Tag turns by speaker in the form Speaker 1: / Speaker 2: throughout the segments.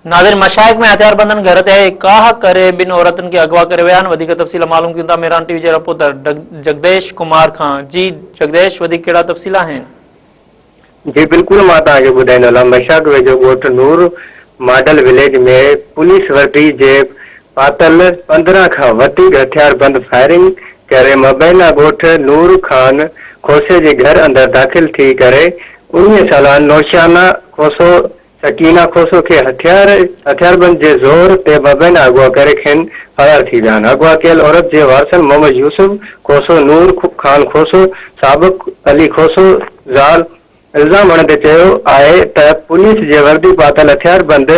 Speaker 1: ناظرين مشائخ ۾ هٿياربندن گهر تي ڪاهه ڪري ٻن عورتن کي اغوا ڪري ويا آهن وڌيڪ تفصيل معلوم ڪيون ٿا ميران ٽي وي جي رپورٽر جگديش ڪمار کان جي جگديش وڌيڪ ڪهڙا تفصيل آهن.
Speaker 2: جي بلڪل مان توهان کي ٻڌائيندو هلان مشاق ويجهو ڳوٺ نور ماڊل وليج ۾ پوليس وردي جي پاتل 15 کان وڌيڪ هٿياربند فائرنگ ڪري مبينا ڳوٺ نور خان کوسي جي گهر اندر داخل ٿي ڪري 19 سالا نوشانه کوسو سڪينه کوسو کي هٿيار هٿياربند جي زور تي مبينا اغوا ڪري کين فرار ٿي ويا آهن. اغوا ڪيل عورت جي وارثن محمد يوسف کوسو، نور خان کوسو، سابق علي کوسو زال الزام هڻندي چيو آهي ته پوليس جي وردي پاتل هٿياربند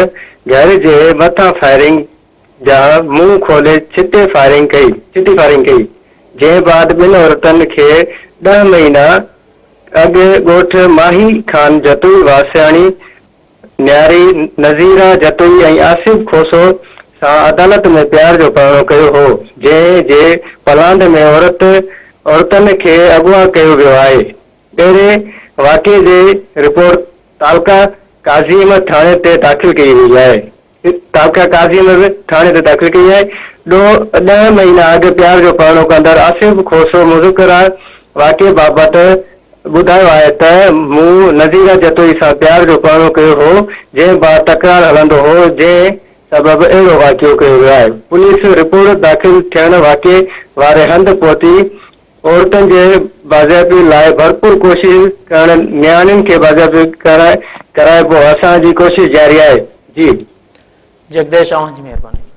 Speaker 2: گهر جي مٿان فائرنگ جا منهن کولي ڇتي فائرنگ ڪئي ڇتي فائرنگ ڪئي جنهن بعد ٻن عورتن کي ڏهه مهينا اڳ ڳوٺ ماهي خان جتوئي واسياڻي نياري نذيره جتوئي ۽ آصف کوسو سان عدالت ۾ پيار جو پرڻو ڪيو هو، جنهن جي پلاند ۾ عورت عورتن کي اغوا ڪيو ويو آهي. اهڙي واقعي جي رپورٽ تعلقه قاضي احمد ٿاڻي تي داخل ڪئي وئي آهي. تعلقه قاضي احمد ٿاڻي تي داخل ڪئي آهي. ڏوهه ڏهه مهينا اڳ پيار جو پرڻو ڪندڙ آصف کوسو مذڪره واقعي بابت ٻڌايو آهي ته مون نذيره جتوئي سان پيار جو پرڻو ڪيو هو جنهن بعد تڪرار هلندو هو جنهن سبب اهڙو واقعو ڪيو ويو آهي. پوليس رپورٽ داخل ٿيڻ واقعي واري هنڌ پهتي عورتن جي بازيابي لاء ڀرپور ڪوشش ڪرڻ نياڻين کي بازيابي ڪرائبو اسان جي ڪوشش جاري آهي جي.
Speaker 1: جگديش اوهان جي مهرباني.